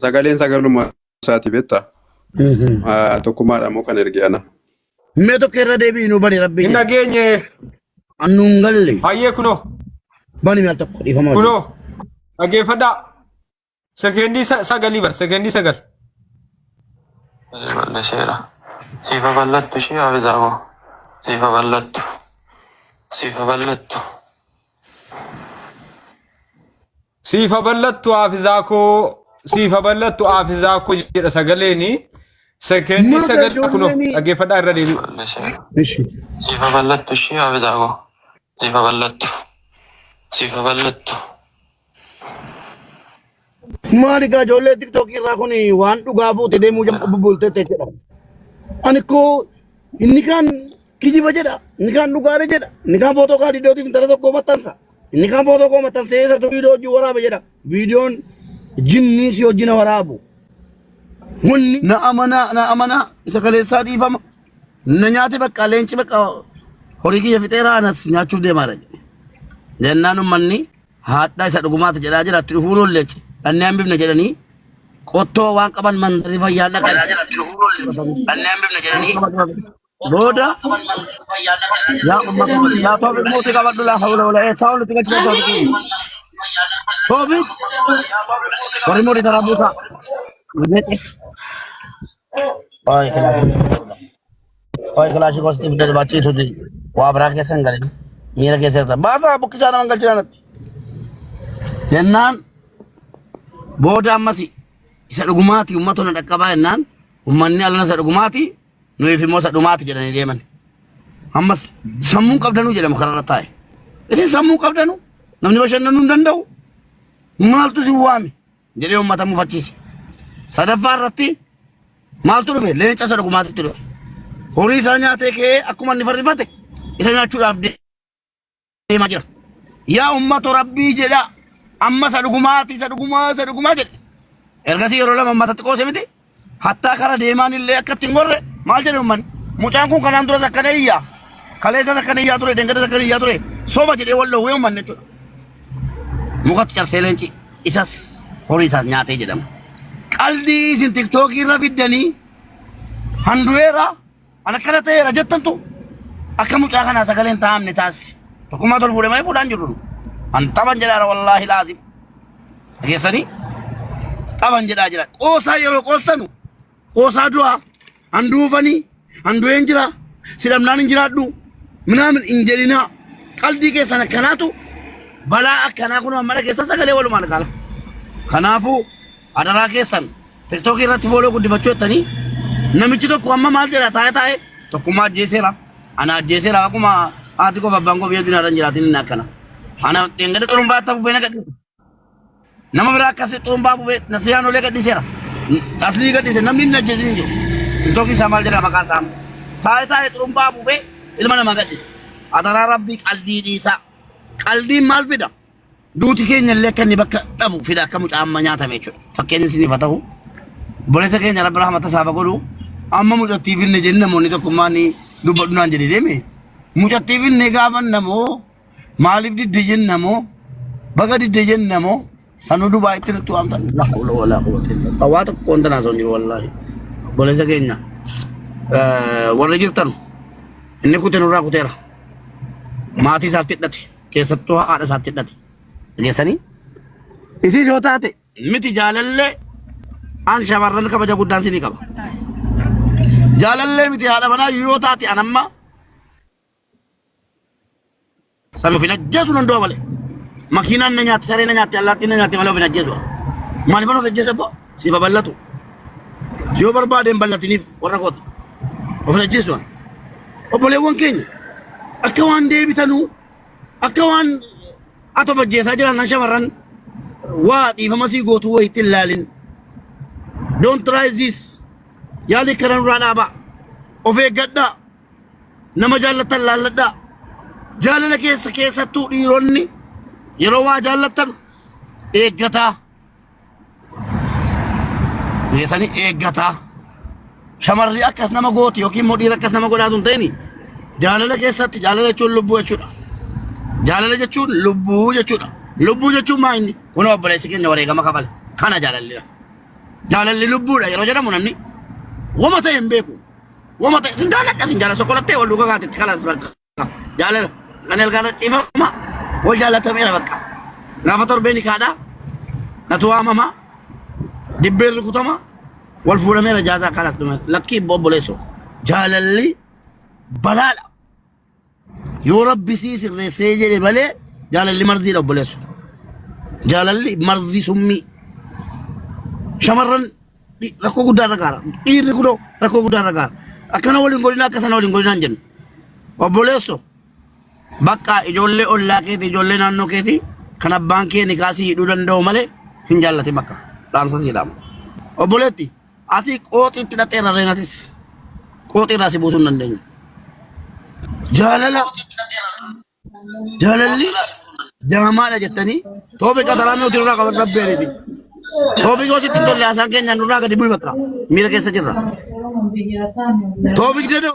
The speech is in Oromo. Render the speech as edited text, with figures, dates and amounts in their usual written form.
Sagaleen sagaluma isaati beektaa? Tokkummaadha immoo kan erge ana. Mee tokko irra deebi'i nu bani rabbii Hin jedhe. dhageenye. Annu hin galle. Hayyee kunoo. Bani mi'a tokko dhiifama wajjin. Kunoo. Dhaggeeffadhaa. Sekeendii sagalii bar. Sekeendii 9. Bal'isheera. Siif haa bal'attu ishee haafizaa koo. Siif haa bal'attu. Siif haa bal'attu. Siif haa bal'attu haafizaa koo. Siif haa bal'attu haafizaa koo jedha sagaleeni. Sekeendii Maal 9 kunoo ijoolleen dhaggeeffadhaa irra deebi'u. Bal'isheera. Ishi. Siif haa bal'attu ishee haafizaa koo. Siif haa bal'attu. Siif haa bal'attu. Maali gaa ijoollee tiktookii irraa kun waan dhugaa fuute deemuu jalqabu bultee jedha. Ani koo inni kaan kijiba jedha, inni kaan dhugaadha jedha, inni kaan footoo kaa didootiif intala tokko maxxansa, inni kaan footoo koo maxxansee isatu viidiyoo hojii waraabe jedha. Viidiyoon jinnii si wajjina waraabu. Wanni na amanaa na amanaa isa kaleessaa dhiifama. Na nyaate bakka leenci bakka horii kiyya fixeeraa anas nyaachuuf deemaadha. Jennaan uummanni haadha isa dhugumaati jedhaa jira itti dhufuun oolle dhannee hambifne jedhanii qottoo waan qaban mandarri fayyaa dhaqan. Booda yaa ummata yaa Toofiq mootii qabadhu laa hawla wala eessaa olitti galchita Toofiq. Toofiq warri mootii taraa buusaa. Ay kilaashii. Ay kilaashii gosti bidda baachiitu waa biraa keessa hin galin. Miira keessa jirta. Baasaa bukkisaa nama galchina natti. Jennaan booda ammas isa dhugumaati uummata na dhaqqabaa jennaan uummanni alana isa dhugumaati nuyiif immoo isa dhumaati jedhanii deeman. Ammas sammuun qabdanuu jedhamu kararra taa'e. Isin sammuu qabdanu namni bashannanuu hin danda'u. Maaltu isin waame jedhee uummata mufachiise. Sadaffaa irratti maaltu dhufe? Leenca isa dhugumaatitti dhufe. Horii isaa nyaatee ka'ee akkuma inni farrifate isa nyaachuudhaaf deemaa jira. Yaa uummata rabbii jedhaa amma isa dhugumaati isa dhugumaa isa dhugumaa jedhe. Ergasii yeroo lama uummatatti qoose miti. Hattaa kara deemaan illee akka ittiin gorre maal jedhe uummanni? Mucaan kun kanaan duras akkana iyyaa. Kaleessas akkana iyyaa ture, deengaddas akkana iyyaa ture. Soba jedhee wal dhowwee uummanni jechuudha. Mukatti cabsee leenci isas horii isaas nyaatee jedhama. Qaldii isin tiktookii irra fiddanii handu'eera an akkana ta'eera jettantu akka mucaa kanaa sagaleen taa'amne taasise. Tokkummaa tol fuudhee malee fuudhaan jirru. An taphan jedhaara wallaahi laazim. Dhageessanii taphan jedhaa jira. Qoosaa yeroo qoostanu qoosaa du'aa handuufanii handu'een jira sidhamnaan hin jiraadhu minaamin hin jedhinaa. Qaldii keessan akkanaatu balaa akkanaa kun mana keessa sagalee walumaan kaala. Kanaafuu adaraa keessan tiktookii irratti fooloo guddifachuu jettanii namichi tokko amma maal jedha taa'ee taa'ee tokkummaa ajjeeseera. Ana ajjeeseera akkuma haati koo fi abbaan koo biyya addunyaa irra hin jiraatin inni akkana. Ana dhengada xurumbaa akka fufee na gadhiise. Nama biraa akkasii xurumbaa fufee nasiyaan olee gadhiiseera. Aslii gadhiise namni inni ajjeesin hin jiru. Tiktookii isaa maal jedha maqaan isaa. Taa'ee taa'ee xurumbaa fufee ilma namaa gadhiise. Adaraa rabbii qaldii dhiisaa. Qaldiin maal fida? Duuti keenya illee akka inni bakka dhabu fida akka mucaa amma nyaatame jechuudha. Fakkeenya isiniif haa ta'u. Obboleessa keenya rabbi rahmata isaaf haa godhu. Amma mucattii finne jenni namoonni tokkummaan dubbadhu naan jedhe deeme. Mucattii finne gaafa namoo maaliif didde jenna moo baga didde jenna moo sanuu dubaa itti nutti waamtan. La hawla walaa quwwata illa billah. Waa tokko wanta naasoo hin jiru wallaahi. Obboleessa keenya warri jirtan inni kute nurraa kuteera. Maatii isaatti hidhate. Keessattuu haadha isaatti hidhate. Dhageessanii? Isiis yoo taate miti jaalallee an shamarran kabaja guddaan sinii qaba. Jaalallee miti haadha manaa yoo taate an amma san of hin ajjeesu nan du'a malee. Makiinaan na nyaatti, sareen na nyaatti, allaattiin na nyaatti malee of hin ajjeesu. Maaliifan of ajjeesa abboo? Siif haa bal'atu. Yoo barbaade hin bal'atiniif warra kooti. Of hin ajjeesu an. Obboleewwan keenya akka waan deebitanuu akka waan ati of ajjeesaa jiran nan shamarran waa dhiifama sii gootuu wayitti hin laalin. Don't try this. Yaali kana nurraa dhaabaa. Of eeggadhaa. Nama jaallattan laalladhaa. Jaalala keessa keessattuu dhiironni yeroo waa jaallattan eeggataa. Geessanii eeggataa. Shamarri akkas nama gooti yookiin immoo dhiira akkas nama godhaatu hin ta'ini. Jaalala keessatti jaalala jechuun lubbuu jechuudha. Jaalala jechuun lubbuu jechuudha. Lubbuu jechuun maa inni? Kunoo obboleessi keenya wareegama kafale. Kana jaalalli. Jaalalli lubbuudha yeroo jedhamu namni wama ta'e hin beeku. Wama ta'e sin jaaladha sin jaalala sokkolattee wal duukaa kaatetti kalaas bakka. Jaalala kan elgaarra ciifama wal jaalatameera bakka. Gaafa torbee ni kaadha natu waamama dibbeen rukutama wal fuudhameera jaazaa kalaas dhuma lakkii obboleessoo. Jaalalli balaadha. Yoo rabbi sii sirreessee jedhe malee jaalalli marziidha obboleessu. Jaalalli marzii summii. Shamarran rakkoo guddaa irra gaara. Dhiirri kunoo rakkoo guddaa irra gaara. Akkana waliin godhinaa akka sana waliin godhinaa hin jennu. Obboleesso bakka ijoollee ollaa keetii ijoollee naannoo keetii kan abbaan kee nikaasii hidhuu danda'u malee hin jaallatin bakka dhaamsa sii dhaama. Obboleetti Asii qooxiitti dhaqxeerra reenatis qooxii irraa si buusuu hin dandeenyu. Jaalala jaalalli jaamaadha jettanii toofiq qataraa nuti irraa qaban rabbeeriti. Toofiq yoo sitti hin tolle haasaan keenya nurraa gadi bu'i bakka miira keessa jirra. Toofiq jedhu.